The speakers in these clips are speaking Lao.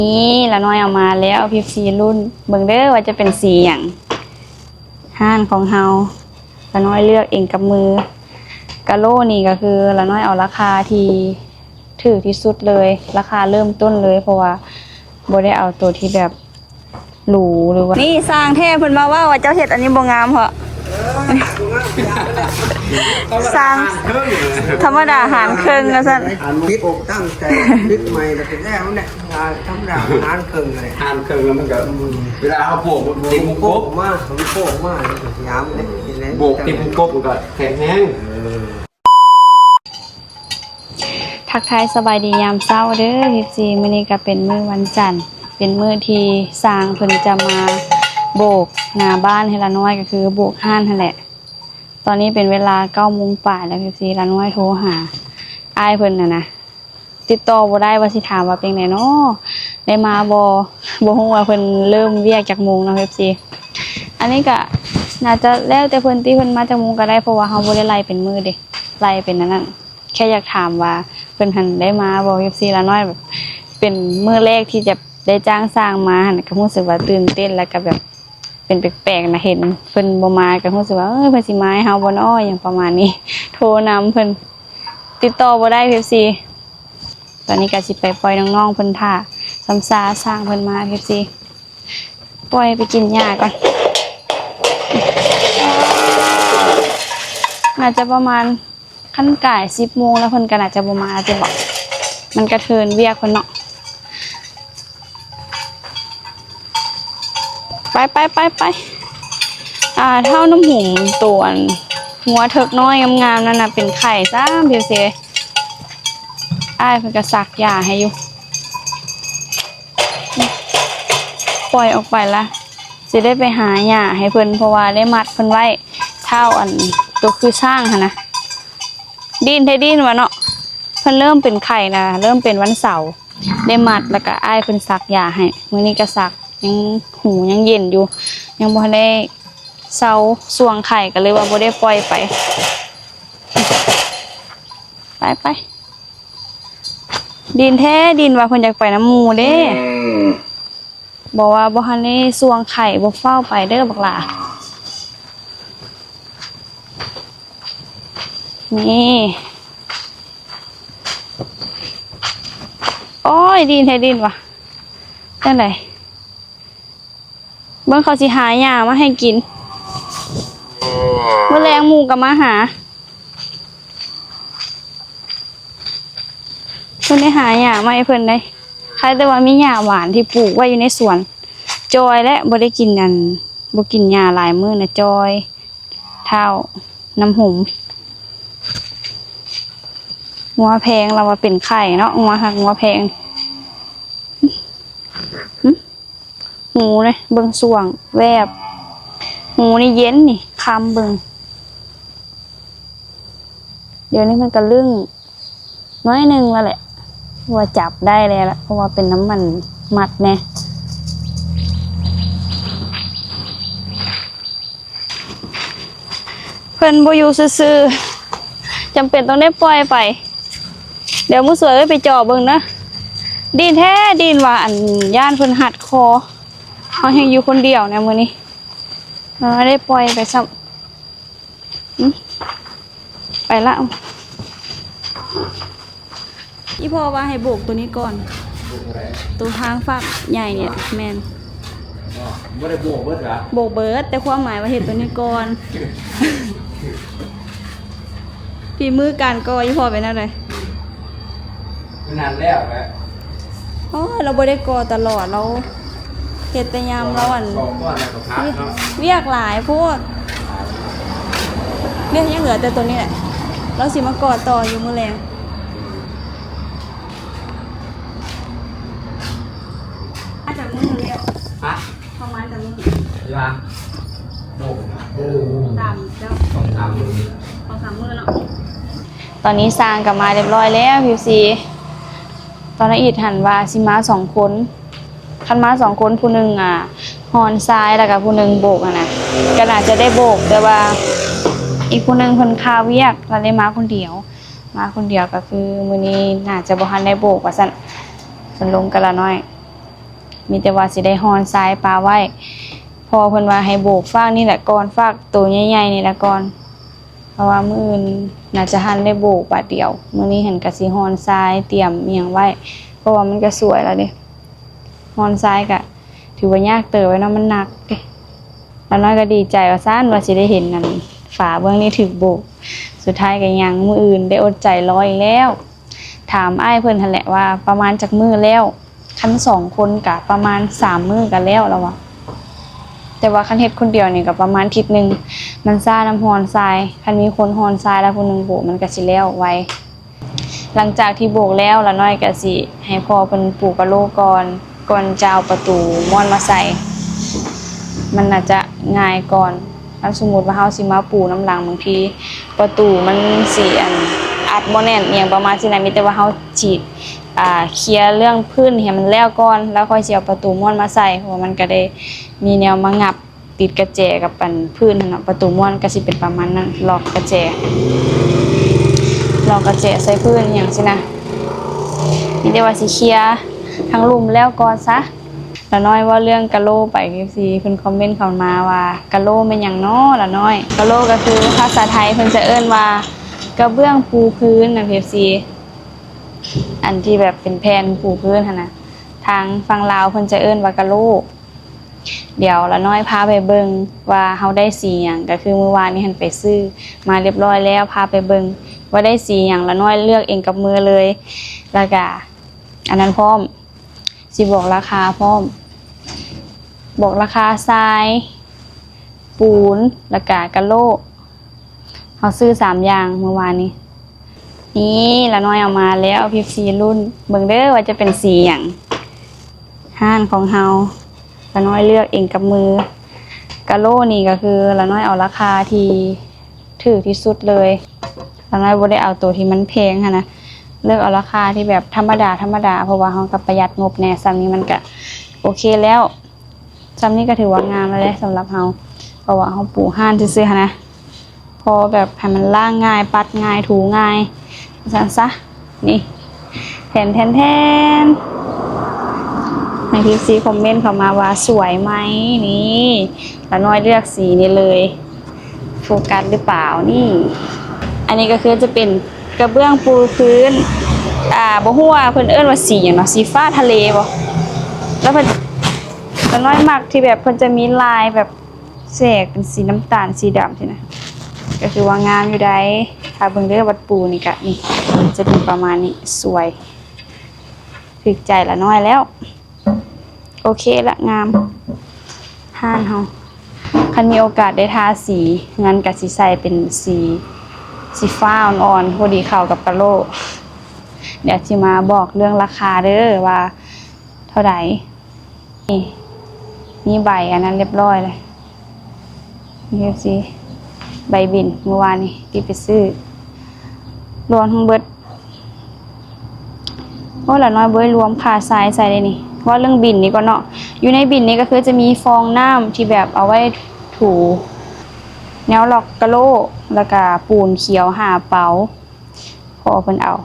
ນີ້ ລານ້ອຍເອົາມາແລ້ວ ເອັຟຊີລຸ້ນເບິ່ງເດີວ່າຈະເປັນສີຫຍັງ. ຮ້ານຂອງເຮົາ ລານ້ອຍເລືອກເອງກັບມື. ກະໂຫຼນີ້ກໍຄືລານ້ອຍເອົາລາຄາທີ່ຖືກທີ່ສຸດເລີຍ ລາຄາເລີ່ມຕົ້ນເລີຍ ເພາະວ່າບໍ່ໄດ້ເອົາໂຕທີ່ແບບ ຫຼູ ຫຼືວ່າ ນີ້ຊ່າງແທ້ເພິ່ນມາເວົ້າວ່າເຈົ້າເຮັດອັນນີ້ບໍ່ງາມເພາະ ຊ່າງທຳມະດາຫານເຄິ່ງວ່າຊັ້ນ. ຜິດ ຕັ້ງໃຈຜິດໃໝ່ແລ້ວກໍແລ້ວແຫຼະ ທຳມະດາຫານເຄິ່ງແຫຼະ ຫານເຄິ່ງແລ້ວມັນກໍ ເວລາເຮົາໂບກ ຕິດມຸມກົບ ໂບກມາ ມັນໂບກມາ ຍາມເດ້ ໂບກຕິດມຸມກົບມັນກໍແຂງແຮງ. ທັກທາຍສະບາຍດີຍາມເຊົ້າເດີ ເອັຟຊີ. ມື້ນີ້ກໍເປັນມື້ວັນຈັນ ເປັນມື້ທີ່ຊ່າງເພິ່ນຈະມາໂບກໜ້າບ້ານໃຫ້ລານ້ອຍ ກໍຄືໂບກຮ້ານຫັ້ນແຫຼະ. ຕອນນີ້ເປັນເວລາເກົ້າໂມງປາຍແລ້ວ ເອັຟຊີ. ລານ້ອຍໂທຫາອ້າຍເພິ່ນຫັ້ນນະ ຕິດຕໍ່ບໍ່ໄດ້ ວ່າຊິຖາມວ່າເປັນໃດເນາະ ໄດ້ມາບໍ່ ບໍ່ຮູ້ວ່າເພິ່ນເລີ່ມວຽກຈັກໂມງເນາະ ເອັຟຊີ. ອັນນີ້ກໍໜ້າຈະແລ້ວແຕ່ເພິ່ນຕິ ເພິ່ນມາຈັກໂມງກໍໄດ້ ເພາະວ່າເຮົາບໍ່ໄດ້ໄລ່ເປັນມື້ເດ້ ໄລ່ເປັນອັນນັ້ນ. ແຄ່ຢາກຖາມວ່າເພິ່ນຫັ້ນໄດ້ມາບໍ່ ເອັຟຊີ. ລານ້ອຍແບບເປັນມື້ແລກທີ່ຈະໄດ້ຈ້າງຊ່າງມາຫັ້ນ ກໍຮູ້ສຶກວ່າຕື່ນເຕັ້ນ ແລ້ວກໍແບບເປັນແປກໆນະ ເຫັນເພິ່ນບໍ່ມາກໍຮູ້ສຶກວ່າ ເອີ ເພິ່ນຊິມາໃຫ້ເຮົາບໍ່ນໍ ຫຍັງປະມານນີ້. ໂທນຳເພິ່ນ ຕິດຕໍ່ບໍ່ໄດ້ ເອັຟຊີ. ຕອນນີ້ກໍຊິໄປປ່ອຍນ້ອງໆເພິ່ນຖ້າ ຊ່ຳຊາຊ່າງເພິ່ນມາ ເອັຟຊີ. ປ່ອຍໄປກິນຫຍ້າກ່ອນ ໜ້າຈະປະມານ ຄັນກາຍສິບໂມງແລ້ວເພິ່ນກໍໜ້າຈະບໍ່ມາແລ້ວຕິເບາະ ມັນກະເທີນວຽກເພິ່ນເນາະ. ໄປ ໄປ ໄປ ໄປ. ອ່າ ເທົ່ານ້ຳຫຸມໂຕອັນງົວເຖິກນ້ອຍງາມໆນັ້ນນະ ເປັນໄຂ້ຊ້ຳ ເພວເຊ. ອ້າຍເພິ່ນກໍສັກຢາໃຫ້ຢູ່ ປ່ອຍອອກໄປລະ ຊິໄດ້ໄປຫາຫຍ້າໃຫ້ເພິ່ນ ເພາະວ່າໄດ້ມັດເພິ່ນໄວ້ ທ້າວອັນໂຕຄືຊ້າງຫັ້ນນະ ດີ້ນແທ້ດີ້ນວ່າເນາະ. ເພິ່ນເລີ່ມເປັນໄຂ້ນະ ເລີ່ມເປັນວັນເສົາ ໄດ້ມັດ ແລ້ວກະອ້າຍເພິ່ນສັກຢາໃຫ້ ມື້ນີ້ກະສັກ ຍັງ ຫູຍັງເຢັນຢູ່ ຍັງບໍ່ທັນໄດ້ເຊົາຊ່ວງໄຂ້ ກະເລີຍວ່າບໍ່ໄດ້ປ່ອຍໄປ. ໄປ ໄປ. ດິນແທ້ດິນວ່າເພິ່ນຢາກໄປນຳໝູ່ເດ້ ອືມ ບອກວ່າບໍ່ທັນໄດ້ຊ່ວງໄຂ້ ບໍ່ຟ້າວໄປເດີບັກຫຼ້າ. ນີ້ ໂອ້ຍ ດິນແທ້ດິນວ່າ ຈັ່ງໃດ? ເບິ່ງເຂົາຊິຫາຫຍ້າມາໃຫ້ກິນ ມື້ແລງໝູ່ກໍມາຫາ ເພິ່ນໄດ້ຫາຫຍ້າມາໃຫ້ເພິ່ນໄດ໋. ໃຄແຕ່ວ່າມີຫຍ້າຫວານທີ່ປູກໄວ້ຢູ່ໃນສວນ ຈ່ອຍແຫຼະ ບໍ່ໄດ້ກິນອັນ ບໍ່ກິນຫຍ້າຫຼາຍມື້ນະ ຈ່ອຍ. ທ້າວນ້ຳຫຸມ ງົວແພງ ລາວວ່າເປັນໄຂ້ເນາະ ງົວຮັກງົວແພງ. ຫູເດ້ ເບິ່ງຊ່ວງແວບ ຫູນີ້ເຢັນນີ້ ຄຳເບິ່ງ ດຽວນີ້ມັນກະລຶ້ງ ໜ້ອຍໜຶ່ງແລ້ວແຫຼະ ວ່າຈັບໄດ້ແລ້ວລະ ເພາະວ່າເປັນນ້ຳມັນມັດແດ່. ເພິ່ນບໍ່ຢູ່ຊື່ໆ ຈຳເປັນຕ້ອງໄດ້ປ່ອຍໄປ. ດຽວມື້ສວຍເອີຍໄປເຈາະເບິ່ງເດີ. ດິນແທ້ດິນວ່າ ອັນ ຢ້ານເພິ່ນຮັດຄໍ ເຮົາແຮ່ງຢູ່ຄົນດຽວແນວມື້ນີ້ ເອີ ໄດ້ປ່ອຍໄປຊ້ຳ. ອືມ ໄປລະ. ອີ່ພໍ່ວ່າໃຫ້ໂບກໂຕນີ້ກ່ອນ ໂຕທາງຟາກໃຫຍ່ນີ້ ແມ່ນ ບໍ່ໄດ້ໂບກເບິດຫວາ? ໂບກເບິດ ແຕ່ຄວາມໝາຍວ່າເຮັດໂຕນີ້ກ່ອນ. ຝີມືການກໍ່ ອີ່ພໍ່ເປັນແນວໃດ? ຂະໜາດແລ້ວແຫຼະ ອໍ ລາວບໍ່ໄດ້ກໍ່ຕະຫຼອດ ລາວເຮັດແຕ່ຍາມລາວ ອັນ ວຽກຫຼາຍໂພດ ວຽກຍັງເຫຼືອແຕ່ໂຕນີ້ແຫຼະ ລາວຊິມາກໍ່ຕໍ່ຢູ່ມື້ແລງ. ອາດຈະມື້ແລ້ວ ຮະ? ປະມານຈັກມື້? ເວລາ ໂອ້ ຕາມເຈົ້າ ສອງສາມມື້ ສອງສາມມື້ເນາະ. ຕອນນີ້ຊ່າງກໍມາຮຽບຮ້ອຍແລ້ວ ເອັຟຊີ. ຕອນນັ້ນອີດຫັ້ນວ່າຊິມາສອງຄົນ ຄັນມາສອງຄົນ ຜູ້ໜຶ່ງ ອ່າ ຮ່ອນຊາຍ ແລ້ວກໍຜູ້ໜຶ່ງໂບກຫັ້ນນະ ກໍໜ້າຈະໄດ້ໂບກ ແຕ່ວ່າອີກຜູ້ໜຶ່ງເພິ່ນຄາວຽກ ລະໄດ້ມາຄົນດຽວ ມາຄົນດຽວ ກໍຄືມື້ນີ້ໜ້າຈະບໍ່ທັນໄດ້ໂບກວ່າຊັ້ນ ເພິ່ນລົມກັນລະໜ້ອຍ. ມີແຕ່ວ່າຊິໄດ້ຮ່ອນຊາຍປະໄວ້. ພໍ່ເພິ່ນວ່າໃຫ້ໂບກຟາກນີ້ແຫຼະກ່ອນ, ຟາກໂຕໃຫຍ່ໆນີ້ແຫຼະກ່ອນ, ເພາະວ່າມື້ອື່ນໜ້າຈະທັນໄດ້ໂບກບາດດຽວ. ມື້ນີ້ຫັ້ນກະຊິຮ່ອນຊາຍຕຽມອີ່ຫຍັງໄວ້, ເພາະວ່າມັນກະສວຍແລ້ວເດ້. ຮ່ອນຊາຍກະຖືວ່າຍາກເຕີບແລ້ວເນາະ, ມັນໜັກເດ້. ລາວນ້ອຍກໍດີໃຈວ່າຊັ້ນ ວ່າຊິໄດ້ເຫັນອັນຝາເບື້ອງນີ້ຖືກໂບກ. ສຸດທ້າຍກໍຍັງ, ມື້ອື່ນໄດ້ອົດໃຈລໍອີກແລ້ວ. ຖາມອ້າຍເພິ່ນຫັ້ນແຫຼະວ່າປະມານຈັກມື້ແລ້ວ, ຄັນສອງຄົນກະປະມານສາມມື້ກະແລ້ວ ລາວວ່າ. ແຕ່ວ່າຄັນເຮັດຄົນດຽວນີ້ກະປະມານທິດໜຶ່ງ, ມັນຊ້ານຳຮ່ອນຊາຍ. ຄັນມີຄົນຮ່ອນຊາຍແລ້ວຜູ້ໜຶ່ງໂບກ ມັນກະຊິແລ້ວໄວ. ຫຼັງຈາກທີ່ໂບກແລ້ວ, ລານ້ອຍກະຊິໃຫ້ພໍ່ເພິ່ນປູກະໂຫຼກ່ອນ, ກ່ອນຈະເອົາປະຕູມ້ວນມາໃສ່. ມັນໜ້າຈະງ່າຍກ່ອນ. ຄັນສົມມຸດວ່າເຮົາຊິມາປູນຳຫຼັງ, ບາງທີປະຕູມັນຊິອັນອັດບໍ່ແໜ້ນອີ່ຫຍັງປະມານຊີ້ນະ. ມີແຕ່ວ່າເຮົາຊິ ອ່າ ເຄຍເລື່ອງພື້ນໃຫ້ມັນແລ້ວກ່ອນ, ແລ້ວຄ່ອຍຊິເອົາປະຕູມ້ວນມາໃສ່, ເພາະວ່າມັນກະໄດ້ມີແນວມາຫງັບ ຕິດກະແຈກັບອັນພື້ນຫັ້ນເນາະ. ປະຕູມ້ວນກະຊິເປັນປະມານນັ້ນ, ລອກກະແຈ ລອກກະແຈໃສ່ພື້ນອີ່ຫຍັງຊີ້ນະ. ມີແຕ່ວ່າຊິເຄຍທາງລຸ່ມແລ້ວກ່ອນຊະ. ລານ້ອຍເວົ້າເລື່ອງກະໂຫຼໄປ, ເອັຟຊີເພິ່ນຄອມເມັນເຂົ້າມາວ່າ ກະໂຫຼແມ່ນຫຍັງນໍລານ້ອຍ? ກະໂຫຼກໍຄືພາສາໄທເພິ່ນຈະເອີ້ນວ່າກະເບື້ອງປູພື້ນນະ ເອັຟຊີ, ອັນທີ່ແບບເປັນແຜ່ນປູພື້ນຫັ້ນນະ. ທາງຝັ່ງລາວເພິ່ນຈະເອີ້ນວ່າກະໂຫຼ. ດຽວລານ້ອຍພາໄປເບິ່ງວ່າເຮົາໄດ້ສີຫຍັງ. ກະຄືມື້ວານນີ້ຫັ້ນໄປຊື້ມາລຽບຮ້ອຍແລ້ວ, ພາໄປເບິ່ງວ່າໄດ້ສີຫຍັງ, ລານ້ອຍເລືອກເອງກັບມືເລີຍ. ແລ້ວກະອັນນັ້ນພ້ອມ, ຊິບອກລາຄາພ້ອມ, ບອກລາຄາຊາຍ, ປູນ ແລ້ວກະກະໂຫຼ. ເຮົາຊື້ສາມຢ່າງມື້ວານນີ້. ນີ້ ລານ້ອຍເອົາມາແລ້ວ, ເອັຟຊີລຸ້ນເບິ່ງເດີວ່າຈະເປັນສີຫຍັງ. ຮ້ານຂອງເຮົາ, ລານ້ອຍເລືອກເອງກັບມື. ກະໂຫຼນີ້ກໍຄືລານ້ອຍເອົາລາຄາທີ່ຖືກທີ່ສຸດເລີຍ. ລານ້ອຍບໍ່ໄດ້ເອົາໂຕທີ່ມັນແພງຫັ້ນນະ, ເລືອກເອົາລາຄາທີ່ແບບທຳມະດາໆ ເພາະວ່າເຮົາກໍປະຢັດງົບແດ່. ສ່ຳນີ້ມັນກະໂອເຄແລ້ວ. ຊ່ຳນີ້ກໍຖືວ່າງາມແລ້ວແຫຼະສຳລັບເຮົາ, ເພາະວ່າເຮົາປູຮ້ານຊື່ໆຫັ້ນນະ, ພໍແບບໃຫ້ມັນລ້າງງ່າຍ, ປັດງ່າຍ, ຖູງ່າຍ ວ່າຊັ້ນຊະ. ນີ້ ແທນໆໆ ໃຫ້ເອັຟຊີຄອມເມັນເຂົ້າມາວ່າສວຍໄໝ? ນີ້ ລານ້ອຍເລືອກສີນີ້ເລີຍ. ໂຟກັສຫຼືເປົ່ານີ້? ອັນນີ້ກໍຄືຈະເປັນກະເບື້ອງປູພື້ນ, ອ່າ ບໍ່ຮູ້ວ່າເພິ່ນເອີ້ນວ່າສີຫຍັງເນາະ, ສີຟ້າທະເລບໍ? ແລ້ວເພິ່ນ ລານ້ອຍມັກທີ່ແບບເພິ່ນຈະມີລາຍແບບແຊກເປັນສີນ້ຳຕານ ສີດຳຊີ້ນະ, ກໍຄືວ່າງາມຢູ່ໃດ. ຖ້າເບິ່ງເດີ ວັດປູນີ້ກະ ນີ້ ຈະເປັນປະມານນີ້, ສວຍ ຖືກໃຈລານ້ອຍແລ້ວ. ໂອເຄລະ ງາມ. ຮ້ານເຮົາ ຄັນມີໂອກາດໄດ້ທາສີເຮືອນ ກະຊິໃສ່ເປັນສີ ສີຟ້າອ່ອນໆ ພໍດີເຂົ້າກັບກະໂຫຼ. ດຽວຊິມາບອກເລື່ອງລາຄາເດີວ່າເທົ່າໃດ. ນີ້ ມີໃບອັນນັ້ນລຽບຮ້ອຍແລ້ວ. ນີ້ຊິ ໃບບິນມື້ວານນີ້ທີ່ໄປຊື້ ລວມທັງເບິດ. ໂອ້ ລານ້ອຍບໍ່ໄດ້ລວມຄ່າຊາຍໃສ່ເດ້ນີ້. ເວົ້າເລື່ອງບິນນີ້ກ່ອນເນາະ. ຢູ່ໃນບິນນີ້ກໍຄືຈະມີຟອງນ້ຳທີ່ແບບເອົາໄວ້ຖູແນວລັອກກະໂຫຼ, ແລ້ວກະປູນຂຽວຫ້າເປົາ ພໍ່ເພິ່ນເອົາ.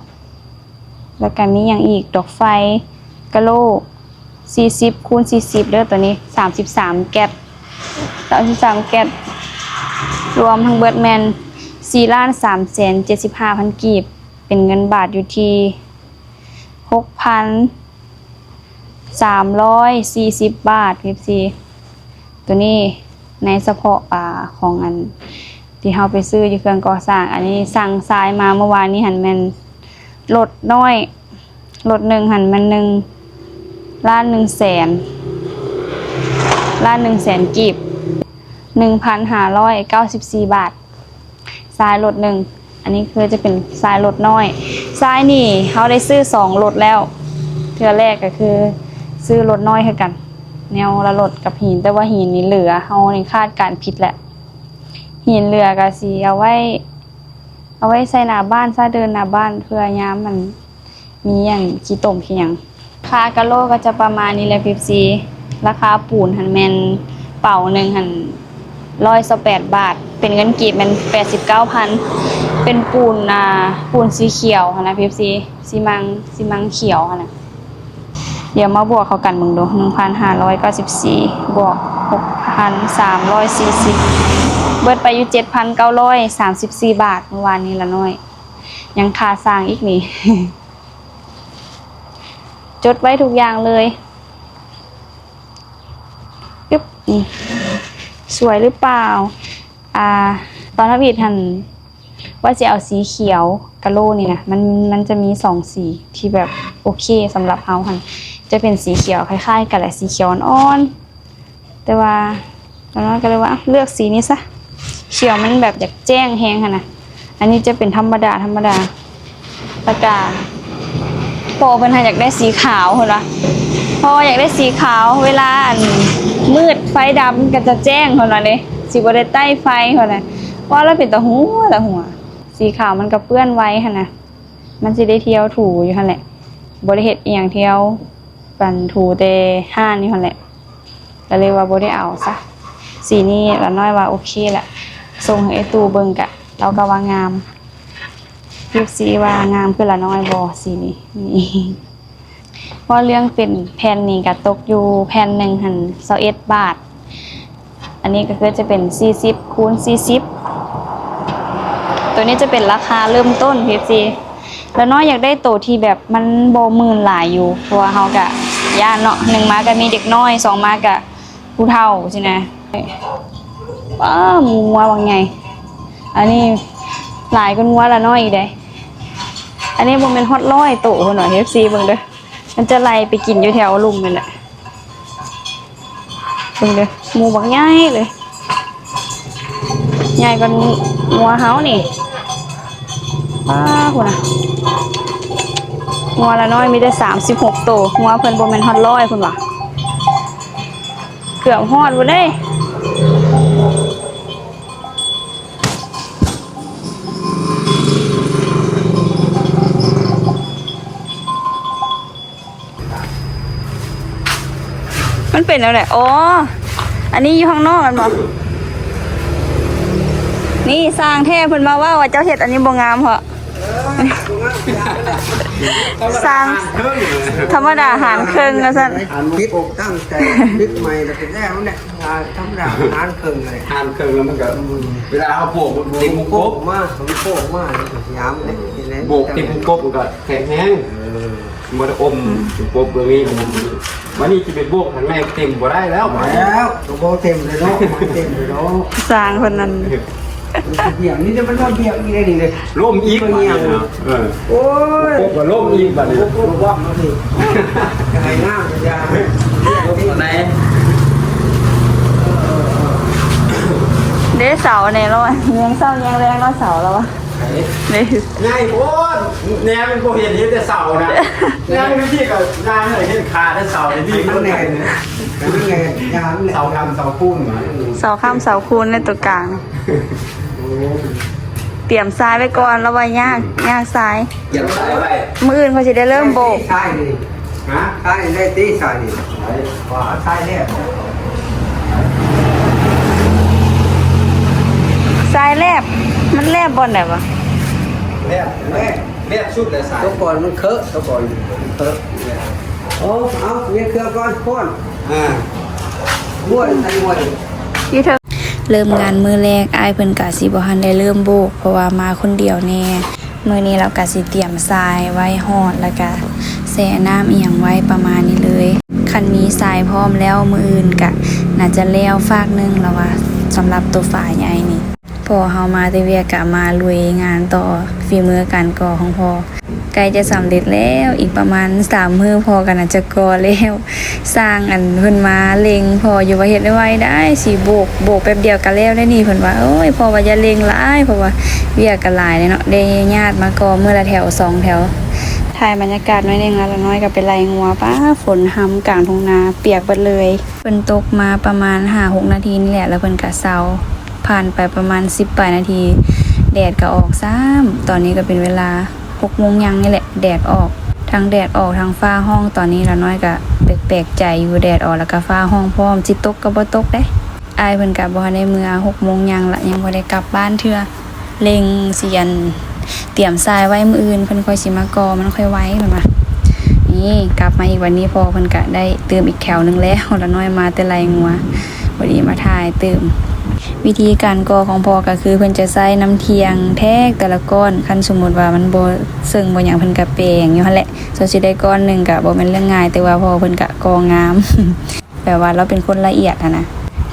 ແລ້ວກະມີຫຍັງອີກ? ດອກໄຟ ກະໂຫຼ ສີ່ສິບຄູນສີ່ສິບເດີ ໂຕນີ້ ສາມສິບສາມແກັດ ສາມສິບສາມແກັດ ລວມທັງເບິດແມ່ນສີ່ລ້ານສາມແສນເຈັດສິບຫ້າພັນກີບ, ເປັນເງິນບາດຢູ່ທີ່ຫົກພັນສາມຮ້ອຍສີ່ສິບບາດ ເອັຟຊີ. ໂຕນີ້ໃນສະເພາະ ອ່າ ຂອງອັນ ທີ່ເຮົາໄປຊື້ຢູ່ເຄື່ອງກໍ່ສ້າງ. ອັນນີ້ສັ່ງຊາຍມາເມື່ອວານນີ້ຫັ້ນແມ່ນລົດນ້ອຍ, ລົດໜຶ່ງຫັ້ນແມ່ນໜຶ່ງລ້ານໜຶ່ງແສນ, ລ້ານໜຶ່ງແສນກີບ, ໜຶ່ງພັນຫ້າຮ້ອຍເກົ້າສິບສີ່ບາດ. ຊາຍລົດໜຶ່ງ, ອັນນີ້ຄືຈະເປັນຊາຍລົດນ້ອຍ. ຊາຍນີ້ເຮົາໄດ້ຊື້ສອງລົດແລ້ວ. ເທື່ອແລກກໍຄືຊື້ລົດນ້ອຍຄືກັນ, ແນວລະລົດກັບຫີນ, ແຕ່ວ່າຫີນນີ້ເຫຼືອ, ເຮົານີ້ຄາດການຜິດແຫຼະ. ຫີນເຫຼືອກໍຊິເອົາໄວ້ ເອົາໄວ້ໃສ່ໜ້າບ້ານຊະ, ເດີນໜ້າບ້ານ ເພື່ອຍາມມັນມີອັນຂີ້ຕົມຂີ້ຫຍັງ. ຄ່າກະໂຫຼກໍຈະປະມານນີ້ແຫຼະ ເອັຟຊີ. ລາຄາປູນຫັ້ນແມ່ນເປົາໜຶ່ງຫັ້ນຮ້ອຍຊາວແປດບາດ, ເປັນເງິນກີບແມ່ນແປດສິບເກົ້າພັນ. ເປັນປູນ ອ່າ ປູນສີຂຽວຫັ້ນນະ ເອັຟຊີ, ຊີມັງ ຊີມັງຂຽວຫັ້ນນະ. ດຽວມາບວກເຂົ້າກັນເບິ່ງດູ ໜຶ່ງພັນຫ້າຮ້ອຍເກົ້າສິບສີ່ ບວກ ຫົກພັນສາມຮ້ອຍສີ່ສິບ ເບິດໄປຢູ່ ເຈັດພັນເກົ້າຮ້ອຍສາມສິບສີ່ບາດ ມື້ວານນີ້ລະນ້ອຍ ຍັງຄ່າສ້າງອີກນີ້ ຈົດໄວ້ທຸກຢ່າງເລີຍ. ອຶບ ນີ້ ສວຍຫຼືເປົ່າ? ອ່າ ຕອນທຳອິດຫັ້ນ ວ່າຊິເອົາສີຂຽວກະໂຫຼນີ້ນະ ມັນ ມັນຈະມີສອງສີທີ່ແບບໂອເຄສຳລັບເຮົາຫັ້ນ ຈະເປັນສີຂຽວຄ້າຍໆກັນແຫຼະ ສີຂຽວອ່ອນໆ ແຕ່ວ່ານ້ອງໆກໍເລີຍວ່າ ເລືອກສີນີ້ຊະ ຂຽວມັນແບບຢາກແຈ້ງແຮງຫັ້ນນະ. ອັນນີ້ຈະເປັນທຳມະດາ ທຳມະດາ ແລ້ວກະພໍ່ເພິ່ນຫັ້ນຢາກໄດ້ສີຂາວເພິ່ນວ່າ ພໍ່ຢາກໄດ້ສີຂາວ ເວລາອັນມືດໄຟດັບມັນກໍຈະແຈ້ງເພິ່ນວ່າເດ້ ຊິບໍ່ໄດ້ໄຕ້ໄຟເພິ່ນນະ. ວ່າແລ້ວເປັນຕາຫົວ ຕາຫົວ ສີຂາວມັນກໍເປື້ອນໄວຫັ້ນນະ ມັນຊິໄດ້ທ່ຽວຖູຢູ່ຫັ້ນແຫຼະ ບໍ່ໄດ້ເຮັດອີ່ຫຍັງ ທ່ຽວປັນຖູແຕ່ຮ້ານຢູ່ຫັ້ນແຫຼະ ກໍເລີຍວ່າບໍ່ໄດ້ເອົາຊະ. ສີນີ້ລະນ້ອຍວ່າໂອເຄລະ ສົ່ງໃຫ້ອ້າຍຕູ້ເບິ່ງ ກະ ລາວກໍວ່າງາມ ເອັຟຊີວ່າງາມຄືລະນ້ອຍບໍ່ສີນີ້? ນີ້ ເວົ້າເລື່ອງເປັນແຜ່ນນີ້ກະຕົກຢູ່ແຜ່ນໜຶ່ງຫັ້ນຊາວເອັດບາດ ອັນນີ້ກໍຄືຈະເປັນສີ່ສິບຄູນສີ່ສິບ ໂຕນີ້ຈະເປັນລາຄາເລີ່ມຕົ້ນ ເອັຟຊີ ລະນ້ອຍຢາກໄດ້ໂຕທີ່ແບບມັນບໍ່ມື່ນຫຼາຍຢູ່ ເພາະວ່າເຮົາກະຢ້ານເນາະ ໜຶ່ງມາກະມີເດັກນ້ອຍ ສອງມາກະ ຜູ້ເຖົ້າຊີ້ນະ. ປ້າ ໝູງົວບັກໃຫຍ່ ອັນນີ້ຫຼາຍກວ່າງົວລະນ້ອຍອີກເດ້. ອັນນີ້ບໍ່ແມ່ນຮອດຮ້ອຍໂຕພຸ້ນຫວາ ເອັຟຊີ ເບິ່ງເດີ ມັນຈະໄລ່ໄປກິນຢູ່ແຖວລຸ່ມນີ້ແຫຼະ. ເບິ່ງເດີ ໝູບັກໃຫຍ່ເລີຍ ໃຫຍ່ກວ່າງົວເຮົານີ້. ປ້າ ພຸ້ນນະ ງົວລະນ້ອຍມີແຕ່ສາມສິບຫົກໂຕ ງົວເພິ່ນບໍ່ແມ່ນຮອດຮ້ອຍພຸ້ນຫວາ ເກືອບຮອດພຸ້ນເດ້. ມັນເປັນແນວໃດ? ອໍ ອັນນີ້ຢູ່ຂ້າງນອກແມ່ນບໍ່? ນີ້ຊ່າງແທ້ເພິ່ນມາເວົ້າວ່າເຈົ້າເຮັດອັນນີ້ບໍ່ງາມເພາະ ຊ່າງທຳມະດາຫານເຄິ່ງວ່າຊັ້ນ. ຄິດ ຕັ້ງໃຈ ຄິດໃໝ່ແລ້ວກໍແລ້ວແຫຼະ. ອ່າ ທຳມະດາຫານເຄິ່ງເລີຍ ຫານເຄິ່ງແລ້ວມັນກໍ ອືມ ເວລາເຮົາໂພກມັນເຕັມວົງກົບ ໂພກມາ ມັນໂພກມາ ຍາມເດ້ ໂບກເຕັມວົງກົບມັນກໍແຂງແຮງ ເອີ ບໍ່ໄດ້ອົມ ອືມ ວົງກົບເບິ່ງນີ້ ບັດນີ້ຊິໄປໂບກໃຫ້ແມ່ເຕັມບໍ່ໄດ້ແລ້ວ ບໍ່ໄດ້ແລ້ວ ກໍບໍ່ເຕັມເລີຍເນາະ ບໍ່ເຕັມເລີຍເນາະ ຊ່າງເພິ່ນນັ້ນ ມັນຊິບຽກ ນີ້ເດ້ ມັນມາບຽກນີ້ເດ້ ນີ້ເດ້ ລົ້ມອີກ ບາດນີ້ເນາະ ເອີ ໂອ້ຍ ກົບກໍລົ້ມອີກບາດນີ້ ກົບກໍວ່າມາຊິ ໃຫ້ງາມຢ່າ ຕົວໃດ ເດ້ ເສົາແນ່ລະວະ ແຍງເຊົ້າແຍງແລງເນາະ ເສົາລະວະ ເດ້ ໃຫຍ່ໂພດ ແນມບໍ່ເຫັນ ເຫັນແຕ່ເສົານະ ແນມຢູ່ພີ້ກໍຍ່າງເຫັນຂາແຕ່ເສົານີ້ ໃຫ້ມັນແໜ້ນ ໃຫ້ມັນແໜ້ນ ຢ່າໃຫ້ມັນແໜ້ນ ເສົາຄ້ຳເສົາຄູນ ເສົາຄ້ຳເສົາຄູນໃນຕົວກາງ. ຕຽມຊາຍໄວ້ກ່ອນ ລາວວ່າຍາກ ຍາກຊາຍ ຕຽມຊາຍໄວ້ ມື້ອື່ນຂ້ອຍຊິໄດ້ເລີ່ມໂບກ ຊາຍນີ້ ຮະ ຊາຍໄດ້ຕິ ຊາຍນີ້ ວ່າຊາຍແລບ ຊາຍແລບ ມັນແລບບ່ອນໃດວະ? ແລບ ແລບ ແລບສຸດແລ້ວຊາຍ ຕົວກ່ອນມັນເຄີ ຕົວກ່ອນມັນເຄີ ໂອ້ ເອົາ ມີເຄື່ອງກ່ອນ ກ່ອນ ອ່າ ບ້ວນໃສ່ບ້ວນ ຢູ່ເທິງ. ເລີ່ມງານມື້ແລກ ອ້າຍເພິ່ນກະຊິບໍ່ທັນໄດ້ເລີ່ມໂບກ ເພາະວ່າມາຄົນດຽວແດ່. ມື້ນີ້ລາວກະຊິຕຽມຊາຍໄວ້ຮອດ ແລ້ວກະແຊ່ນ້ຳອີ່ຫຍັງໄວ້ປະມານນີ້ເລີຍ. ຄັນມີຊາຍພ້ອມແລ້ວ ມື້ອື່ນກະໜ້າຈະແລ້ວຟາກໜຶ່ງລະວ່າ ສຳລັບໂຕຝາໃຫຍ່ນີ້. ພໍເຮົາມາແຕ່ວຽກກະມາລຸຍງານຕໍ່ ຝີມືການກໍ່ຂອງພໍ່ ໃກ້ຈະສຳເລັດແລ້ວ ອີກປະມານສາມມື້ພໍ່ກໍໜ້າຈະກໍ່ແລ້ວ. ຊ່າງອັນເພິ່ນມາເລັ່ງພໍ່ຢູ່ວ່າເຮັດໄວໆໄດ້ ຊິໂບກ ໂບກແປັບດຽວກໍແລ້ວໄດ໋ນີ້ ເພິ່ນວ່າ. ໂອ້ຍ ພໍ່ວ່າຢ່າເລັ່ງຫຼາຍ ເພາະວ່າວຽກກໍຫຼາຍເດ້ເນາະ ໄດ້ຍາດມາກໍ່ມື້ລະແຖວສອງແຖວ. ຖ່າຍບັນຍາກາດໜ້ອຍໜຶ່ງ ລາວນ້ອຍກໍໄປໄລ່ງົວ ປ້າ ຝົນຮຳກາງທົ່ງນາປຽກເບິດເລີຍ. ຝົນຕົກມາປະມານຫ້າຫົກນາທີນີ້ແຫຼະ ແລ້ວເພິ່ນກະເຊົາ. ຜ່ານໄປປະມານສິບປາຍນາທີ ແດດກະອອກຊ້ຳ. ຕອນນີ້ກະເປັນເວລາຫົກໂມງຢ່າງນີ້ແຫຼະ ແດດອອກ ທັງແດດອອກທັງຟ້າຮ້ອງ. ຕອນນີ້ລານ້ອຍກະແປກໆໃຈຢູ່ ແດດອອກແລ້ວກະຟ້າຮ້ອງພ້ອມ ຊິຕົກກະບໍ່ຕົກເດ້. ອ້າຍເພິ່ນກະບໍ່ທັນໄດ້ເມືອ ຫົກໂມງຍ່າງລະ ຍັງບໍ່ໄດ້ກັບບ້ານເທື່ອ. ເລັ່ງຊິອັນ ຕຽມຊາຍໄວ້ມື້ອື່ນ ເພິ່ນຄ່ອຍຊິມາກໍ່ ມັນຄ່ອຍໄວ ເພິ່ນວ່າ. ນີ້ກັບມາອີກວັນນີ້ ພໍ່ເພິ່ນກະໄດ້ຕື່ມອີກແຖວໜຶ່ງແລ້ວ. ລານ້ອຍມາແຕ່ໄລ່ງົວ ພໍດີມາຖ່າຍຕື່ມ. ວິທີການກໍ່ຂອງພໍ່ກະຄືເພິ່ນຈະໃຊ້ນ້ຳທ່ຽງແທກແຕ່ລະກ້ອນ ຄັນສົມມຸດວ່າມັນບໍ່ເຊິ່ງບໍ່ຫຍັງ ເພິ່ນກະແປງຢູ່ຫັ້ນແຫຼະ. ສ່ວນຊິໄດ້ກ້ອນໜຶ່ງກະບໍ່ແມ່ນເລື່ອງງ່າຍ ແຕ່ວ່າພໍ່ເພິ່ນກະກໍ່ງາມ ແບບວ່າລາວເປັນຄົນລະອຽດຫັ້ນນະ.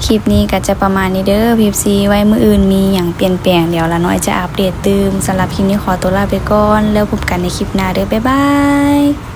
ຄລິບນີ້ກະຈະປະມານນີ້ເດີ ເອັຟຊີ ໄວ້ມື້ອື່ນມີຫຍັງປ່ຽນແປງ ດຽວລານ້ອຍຈະອັບເດດຕື່ມ. ສຳລັບຄລິບນີ້ຂໍຕົວລາໄປກ່ອນ ແລ້ວພົບກັນໃນຄລິບໜ້າເດີ ບາຍບາຍ.